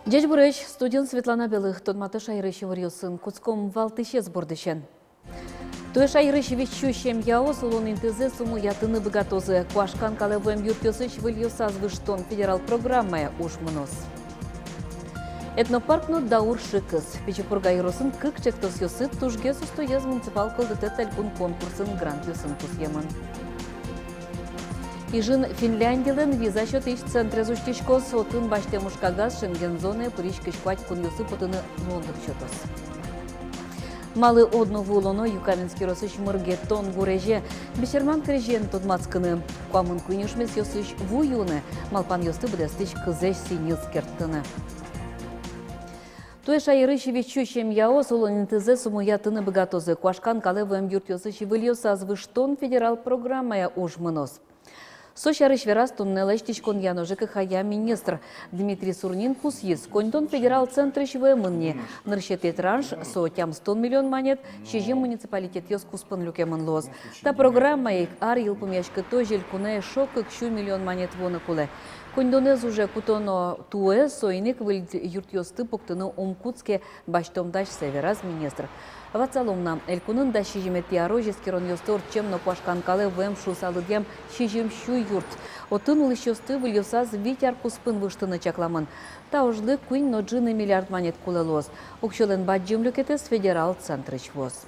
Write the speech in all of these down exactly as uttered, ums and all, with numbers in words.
Ӟечбуресь! Студиын Светлана Белых. Тодмато шаерысь иворъёсын. Кутском валтӥсез бордысен. Туэ шаерысь вить сю семьяос улон интызэс умоятыны быгатозы. Куашкан калэ вуэм юртъёсысь выльёсаз выжтон федерал программая уж мыноз. Этнопарк но Даур шыкыс. Пичи Пурга ёросын кык чектосъёсы тужгес устоез муниципал кылдытэт элькун конкурсын грантъёсын пусъемын. Ижын Финляндилэн виза сётӥсь центрез усьтӥськоз. Отын басьтэм ужкагаз Шенген зонае пыриськись куать кунъёсы потыны луонлык сётоз. Малы одно ву улоно Юкаменск ёросысь Мыргетон гурезе? Бесерман крезен тодматскыны. Куамын куинь ошмесъёсысь ву юыны, малпанъёсты быдэстӥсь кызэсь сӥньыс керттыны. Туэ шаерысь вить сю семьяос улон интызэс умоятыны быгатозы. Куашкан калэ вуэм юртъёсысь выльёсаз выжтон федерал программая уж мыноз. Со сярысь вераз туннэ лэсьтӥськонъя но ЖКХ-я министр Дмитрий Сурнин. Пусйиз, коньдон федерал центрысь вуэмын ни. Нырысетӥ транш, со тямыстон миллион манет, сизьым муниципалитетъёс куспын люкемын луоз. Та программая ик ар йылпумъяськытозь элькунэ эшшо кык сю миллион манет вуыны кулэ. Коньдонэз уже кутоно туэ, соин ик выль юртъёсты пуктыны ум кутске, басьтом дасьсэ, вераз министр. Ватсалом на, элькунын дас сизьыметӥ арозь эскеронъёсты ортчем но куашкан калэ вуэм шуыса лыдъям сизьым сю юрт. Отын улӥсьёсты выльёсаз вить ар куспын выжтыны чакламын. Та ужлы куинь но ӝыны миллиард манет кулэ луоз. Уксёлэн бадӟым люкетэз федерал центрысь вуоз.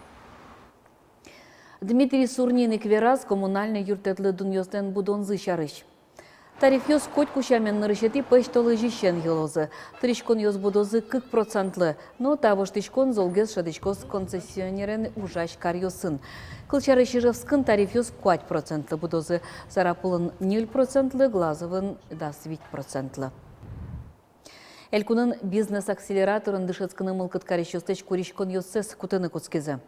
Дмитрий Сурнин ик вераз коммунальной юрттэтлы дунъёслэн будонзы сярысь. Тарифъёс котьку сямен нырысетӥ пӧсьтолэзьысен йылозы. Тыриськонъёс будозы кык процентлы, но та воштӥськон золгес шӧдӥськоз концессионерен ужась каръёсын. Кылсярысь, Ижевскын тарифъёс куать процентлы будозы, Сарапулын ньыль процентлы, Глазовын дас вить процентлы. Элькунын бизнес-акселераторын дышетскыны мылкыд карисьёслэсь куриськонъёссэс кутыны кутскизы.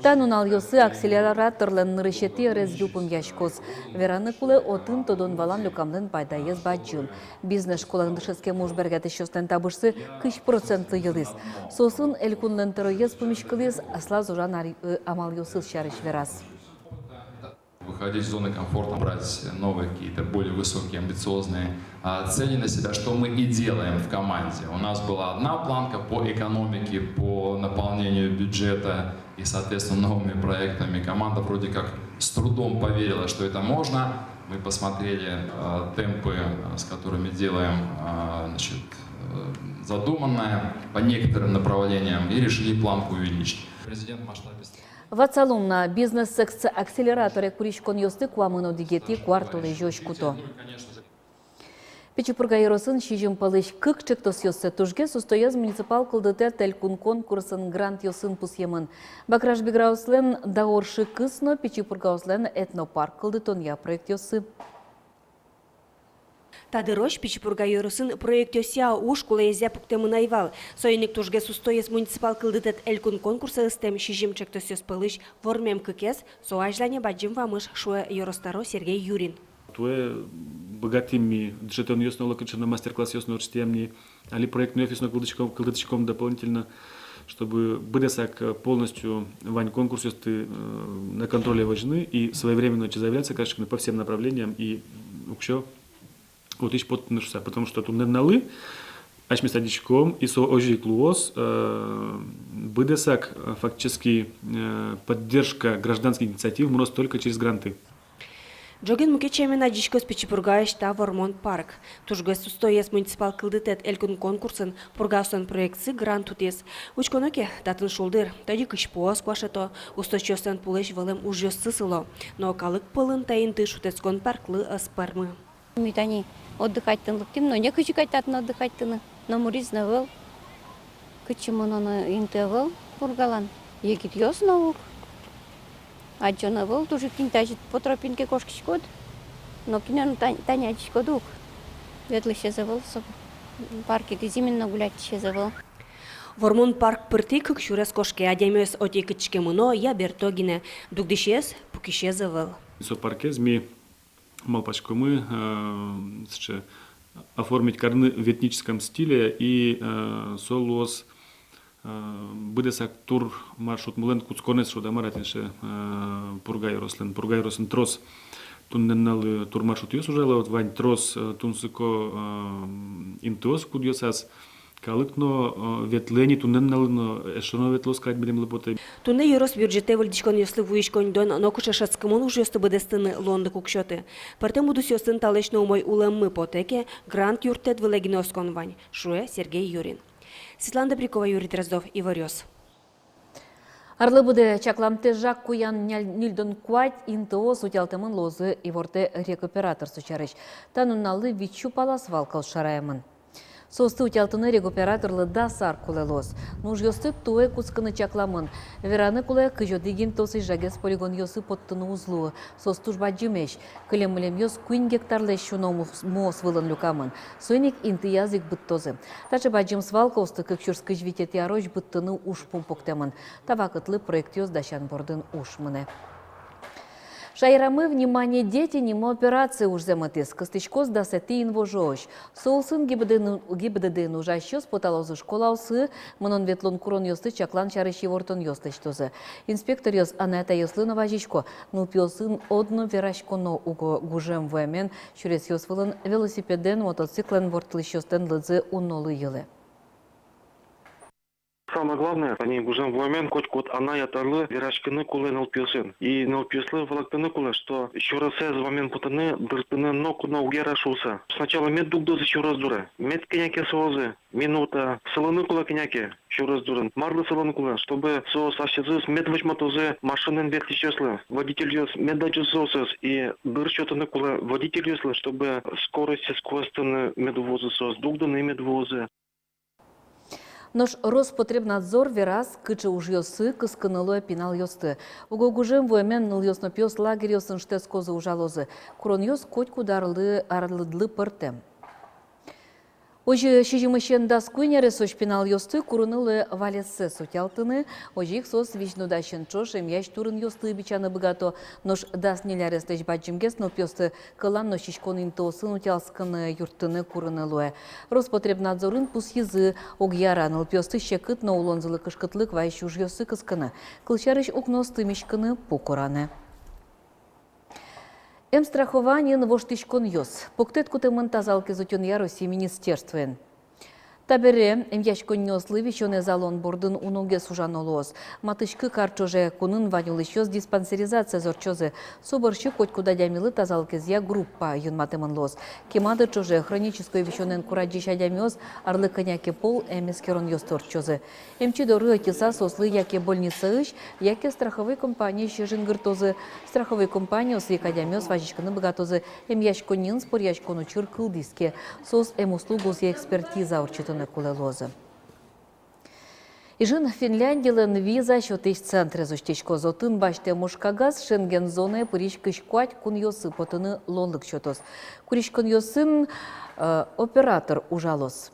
Та нуналъёсы акселераторлэн нырысетӥ ӧрез йылпумъяськоз. Вераны кулэ, отын тодон-валан люкамлэн пайдаез бадӟым. Бизнес-школаын дышетскем уж бергатӥсьёслэн табышсы кызь процентлы йылӥз. Соосын элькунлэн тӧроез пумиськылӥз аслаз ужан ар-, э, амалъёсыз сярысь вераз. Выходить из зоны комфорта, брать новые какие-то более высокие, амбициозные, а, цели на себя, что мы и делаем в команде. У нас была одна планка по экономике, по наполнению бюджета и, соответственно, новыми проектами. Команда вроде как с трудом поверила, что это можно. Мы посмотрели, а, темпы, а, с которыми делаем, а, значит, э, задуманное по некоторым направлениям и решили планку увеличить. Президент масштабист. Ватсалом на, бизнес-акселераторе куриськонъёсты куамын одӥгетӥ куартолэзёзь куто. Пичи Пурга ёросын сизьым пӧлысь кык чектосъёссэ тужгес устоез муниципал кылдытэт элькун конкурсын грантъёсын пусъемын. Баграш-биграослэн Даур шыкыс но Пичи Пургаослэн этнопарк кылдытонъя проектъёссы. Та дырозь Пичи Пурга ёросын проектъёсъя уж кулэезъя пуктэмын ӧй вал. Соин ик тужгес устоез муниципал кылдытэт элькун конкурсэ ыстэм сизьым чектосъёс пӧлысь вормем кыкез, со азьлане бадӟым вамыш, шуэ ёрос тӧро Сергей Юрин. Туэ быгатӥм ми дышетонъёс но, локыӵе но мастер-классъёс но ортчытъям ни. Али проектной офис но кылдытӥськом, кылдытӥськом дополнительно, чтобы быдэсак, э, полностью вань конкурсъёсты, э, на контроле возьыны и своевременно заявляться карыськыны по всем направлениям и уксё отысь поттыны шуыса, потому что туннэ нуналлы асьмеос адӟиськом, и со озьы ик луоз, э, быдэсак, э, фактически, э, поддержка гражданских инициатив мыноз только через гранты. Ӝоген мукет сямен адӟиськоз Пичи Пургаысь та Вормон парк. Тужгес устоез муниципал кылдытэт элькун конкурсын Пургаослэн проектсы грант утӥз. Учконо ке, татын шулдыр, тӧдьы кызьпуос куашето, усточиослэн пулэсь вӧлэм ужъёссы сыло. Но калык пӧлын та инты шутэтскон парклы ӧз пӧрмы. Ми тани отдыхатьтыны лыктӥм, но некызьы кадь татын отдыхатьтыны. Номырыз но ӧвӧл, кытчы мыноно инты ӧвӧл Пургалэн. Егитъёс но уг. Адӟоно ӧвӧл, туж ик тӥни тазьы по тропинке кошкиськод, но кинэ но тань-, тани адӟиськод ук. Ветлӥсез ӧвӧл со парке, кызьы именно гуляйтӥсез ӧвӧл. Вормон парк пыртӥ кык сюрес кошке, адямиос отӥ кытчы ке мыно я берто гинэ, дугдӥсез, пукисез ӧвӧл. Со паркез ми Малпаськомы, э, сыӵе оформить карыны в этническом стиле, и, э, со луоз, э, быдэсак турмаршрутмылэн кутсконэз, шуод-а, мар-а, тӥни сыӵе, э, Пурга ёрослэн. Пурга ёросын трос туннэ нуналлы турмаршрутъёс ужало, вот вань трос, э, тунсыко, э, интыос, кудъёсаз калык но, э, ветлэ ни туннэ нуналлы но, эшшо но ветлоз кадь милемлы потэ. Туннэ ёрос бюджетэ выльдӥськонъёслы вуись коньдон нокыӵе шӧдскымон ужъёсты быдэстыны луонлык уг сёты. Пӧртэм удысъёсын талэсь но умой улэммы потэ ке, грант юрттэт вылэ гинэ оскон вань, шуэ Сергей Юрин. Светлана Добрякова, Юрий Дроздов, «Иворъёс». Арлы быдэ чакламтэ ӝак куян няль-, ньыльдон куать интыос утялтэмын луозы, ивортэ рекоператор со сярысь. Та нуналлы вить сю пала свалкаос шараямын. Соосты утялтыны рекоператорлы дас ар кулэ луоз. Но ужъёсты туэ кутскыны чакламын. Вераны кулэ, кызь одӥг интыосысь ӝагез полигонъёсы поттыны уз луы. Соос туж бадӟымесь. Кылем-мылемъёс куинь гектарлэсь уно мус-, муос вылын люкамын. Соин ик интыяз ик быдтозы. Таӵе бадӟым свалкаосты кык сюрс кызь витетӥ арозь быдтыны ужпум пуктэмын. Та вакытлы проектъёс дасян бордын уж мынэ. Шаерамы «Внимание, дети» нимо операция ужзэ мытӥз. Кыстӥськоз дасэтӥ инвожоозь. Со улсын ГИБДД-ын, ГИБДД-ын ужасьёс поталозы школаосы, мынон-ветлон куронъёсты чаклан сярысь ивортонъёс лэсьтозы. Инспекторъёс анай-атайёслы но вазисько, нылпиосын одно вераськоно уго гужем вуэмен, сюресъёс вылын велосипедэн, мотоциклэн ворттылӥсьёслэн лыдзы унолы йылэ. Самое главное, тани гужем вуэмен котькуд анай-атайлы вераськыны кулэ нылпиосын. И нылпиослы валэктыны кулэ, что сюресэз вамен потыны, дыртыны ноку но уг яра шуыса. Сначала мед дугдозы сюрес дуре, мед кӧня ке сылозы, минута, сылыны кулэ кӧня ке сюрес дурын. Марлы сылыны кулэ? Чтобы соос асьсэзэс мед возьматозы машинаен ветлӥсьёслы, водительёс мед адӟозы соосыз, и дыр сётыны кулэ водительёслы, чтобы скоростез куэстыны мед вуозы соос, дугдыны мед вуозы. Нош Роспотребнадзор вераз, кыӵе ужъёсы кыскыны луэ пиналъёсты. Уго гужем вуэмен нылъёс но пиос лагерьёсын шутэтскозы, ужалозы. Куронъёс котькуд арлы, арлыдлы пӧртэм. Озьы сизьымысен дас куинь аресозь пиналъёсты курыны луэ валессэс утялтыны. Озьы ик соос визьнодасен ӵош эмъясь турынъёсты бичаны быгато. Нош дас ньыль ареслэсь бадӟымгес нылпиосты кӧлан но сиськон интыосын утялтскыны юрттыны курыны луэ. Роспотребнадзорын пусйизы, уг яра нылпиосты секыт но улонзылы кышкытлык вайись ужъёсы кыскыны. Кылсярысь, укноосты миськыны, пу кораны. Эмстрахованиын воштӥськонъёс. Пуктэт кутэмын тазалыкез утёнъя Россия министерствоен. Табере эмъяськонниослы висёнэз алон бордын уногес ужано луоз. Матысь кык ар ӵоже кунын вань улӥсьёс диспансеризациез ортчозы. Со бӧрсьы котькуд адямилы тазалыкезъя группа юнматэмын луоз. Кема дыр ӵоже хронической висёнэн курадӟись адямиос арлы кӧня ке пол эм эскеронъёсты ортчозы. Эмчи доры ӧтьыса соослы яке больницаысь, яке страховой компаниысь жингыртозы. Страховой компаниосы ик адямиос вазиськыны быгатозы, эмъяськонниын споръяськон учыр кылдӥз ке. Соос эм услугаосъя экспертиза ортчытыны кулэ луозы. Ижын Финляндилэн виза сётӥсь центрез усьтӥськоз. Отын басьтэм ужкагаз Шенген зонае пырись кызь куать кунъёсы потыны луонлык сётоз. Куриськонъёсын, э, оператор ужалоз.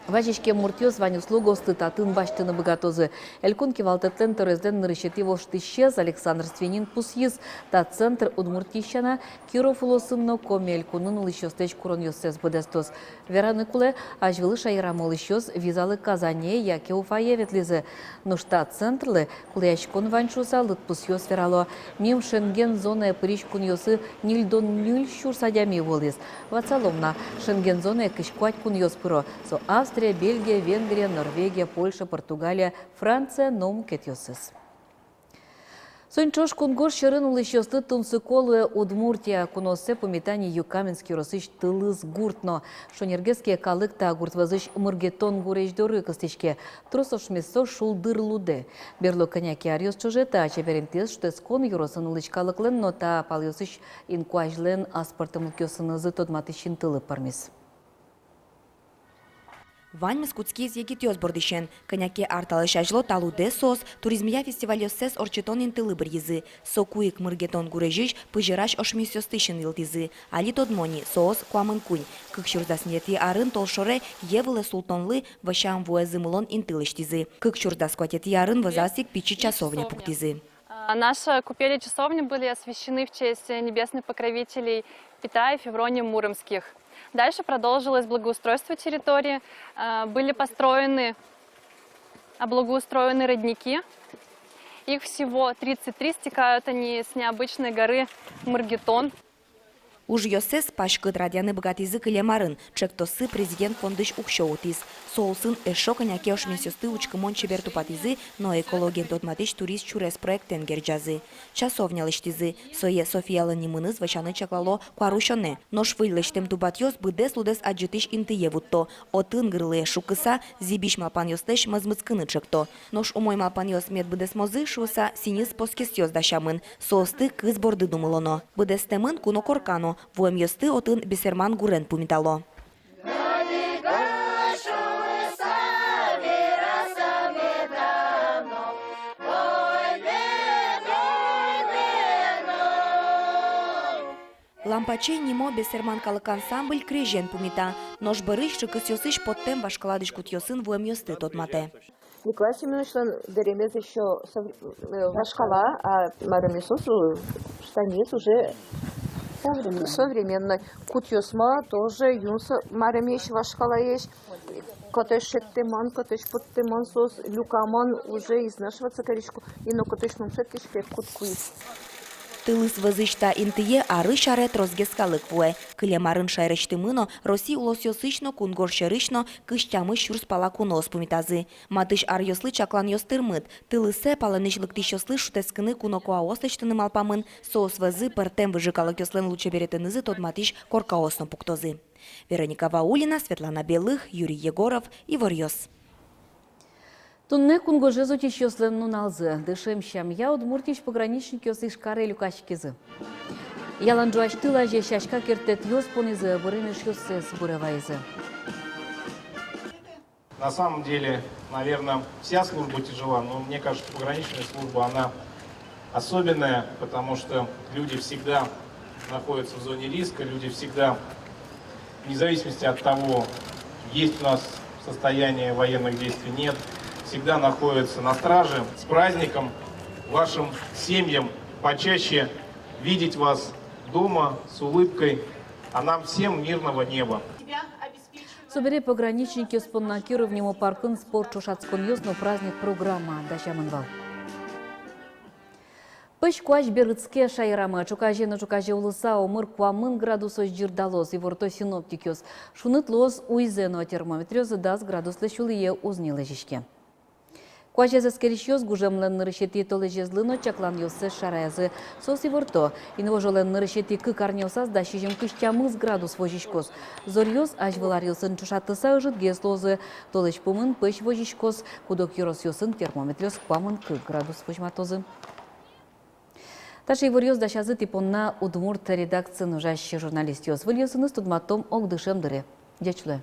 Вазиськем муртъёс вань услугаосты татын басьтыны быгатозы. Элькун кивалтэтлэн тӧрезьлэн нырысетӥ воштӥсез Александр Свинин пусйиз, та центр Удмуртиысь сяна, Киров улосын но Коми элькунын улӥсьёслэсь куронъёссэс быдэстоз. Вераны кулэ, азьвыл шаерамы улӥсьёс визалы Казане яке Уфае ветлӥзы. Нош та центрлы кулэяськон вань шуыса лыдпусъёс верало. Мим Шенген зонае пырись кунъёсы ньыльдон ньыль сюрс адями вуылӥз. Ватсалом на, Шенген зонае кызь куать кунъёс пыро. Со Австрия, Бельгия, Венгрия, Норвегия, Польша, Португалия, Франция но мукетъёсыз. Соин ӵош кунгож сьӧрын улӥсьёслы тунсыко луэ Удмуртия. Кунооссэ пумита ни Юкаменск ёросысь Тылыс гурт но. Шонергес ке, калык та гурт вӧзысь Мыргетон гурезь доры кыстӥське. Трос ошмес со шулдыр лудэ. Берло кӧня ке аръёс ӵоже та чебер интыез шутэтскон ёросын улӥсь калыклэн но та палъёсысь инкуазьлэн аспӧртэмлыкъёсынызы тодматӥсь интылы пӧрмиз. Ваньмыз кутскиз егитъёс бордысен. Кӧня ке ар талэсь азьло та лудэ соос туризмъя фестивальёссэс ортчытон интылы быръизы. Соку ик Мыргетон гурезьысь пызьырась ошмесъёсты синйылтӥзы. Али тодмо ни, соос куамын куинь. Кык сюрс дас ньылетӥ арын толшоре Е вылэ султонлы вӧсям вуэз ымылон инты лэсьтӥзы. Кык сюрс дас куатетӥ арын вӧзаз ик пичи часовня пуктӥзы. А, наша купель и часовня были освящены в честь небесных покровителей Пита и Февронии Муромских. Дальше продолжилось благоустройство территории. А, были построены, а, благоустроены родники. Их всего тридцать три, стекают они с необычной горы Мыргетон. Ужъёссэс паськыт радъяны быгатӥзы кылем арын. Чектоссы Президент фондысь уксё утӥз. Со улсын эшшо кӧня ке ошмесъёсты учкымон чебер тупатӥзы но экологиен тодматӥсь «Турист сюрес» проектэн герӟазы. Часовня лэсьтӥзы. Сое Софиялэн нимыныз вӧсяны чаклало куарусёнэ. Нош выль лэсьтэм тупатъёс быдэс лудэз адӟытӥсь интые вутто. Отын гырлы шуккыса, зӥбись малпанъёслэсь мозмытскыны чекто. Нош умой малпанъёс мед быдэсмозы шуыса, сӥньыс поскесъёс дасямын. Соосты кыз борды думылоно. Быдэстэмын куно корка но. Вуэмъёсты отын бесерман гурен пумитало. «Лампачей» нимо бесерман калык ансамбль крезен пумита. Нош бӧрысь, шыкысъёсысь поттэм вашкала дӥськутъёсын вуэмъёсты тодматэ. Николай Семёновичлэн дэремез ещё сов-, э, вашкала, а марымъёсыз, э, штанез уже современной. Современной. Кутъёсмы тоже юн со-, марымесь, вашкалаесь. Кӧтысь шедьтэмын, кӧтысь поттэмын соос, люкамын, уже изнашиваться карисько. И но кӧтысь мум шедьтӥське, кут куиз. Тылыс вӧзысь та интые арысь аре тросгес калык вуэ. Кылем арын шаерысьтымы но, Россия улосъёсысь но, кунгож сьӧрысь но кызь тямыс сюрс пала куноос пумитазы. Матысь аръёслы чакланъёс тырмыт. Тылысэ палэнысь лыктӥсьёслы шутэтскыны куно куаос лэсьтыны малпамын. Соос вӧзы пӧртэм выжы калыкъёслэн лулчеберетэнызы тодматӥсь коркаос но пуктозы. Вероника Ваулина, Светлана Белых, Юрий Егоров, «Иворъёс». Туннэ кунгожез утисьёслэн нуналзы. Дышем сямъя удмуртысь пограничникъёс Ижкаре люкаськизы. Ялан ӝуась тыл азе сяська керттэтъёс понӥзы, бырем эшъёссэс буре вайизы. На самом деле, наверное, вся служба тяжела, но мне кажется, пограничная служба, она особенная, потому что люди всегда находятся в зоне риска, люди всегда, вне зависимости от того, есть у нас состояние военных действий, нет, всегда находятся на страже. С праздником, вашим семьям, почаще видеть вас дома с улыбкой, а нам всем мирного неба. Собере пограничникъёс понна Киров нимо паркын спорт ӵошатсконъёс но праздник программа дасямын вал. Пӧсь куазь берытске шаерамы. Ӵуказе но ӵуказе улыса омыр куамын градусозь ӟырдалоз, иворто синоптикъёс. Шуныт луоз уйзэ но, термометръёс дас градуслэсь улӥе уз ни лэзиське. Куазез эскерисьёс гужемлэн нырысетӥ толэзезлы но чакланъёссэс шараязы. Соос иворто: инвожолэн нырысетӥ кык арняосаз дас сизьым-кызь тямыс градус возиськоз. Зоръёс азьвыл аръёсын ӵошатыса ӧжытгес луозы. Толэзь пумын пӧсь возиськоз. Куд-ог ёросъёсын термометръёс куамын кык градус возьматозы. Таӵе иворъёс дасязы тӥ понна удмурт редакциын ужась журналистъёс. Выльёсыныз тодматом ог дышем дыре. Ӟеч луэ.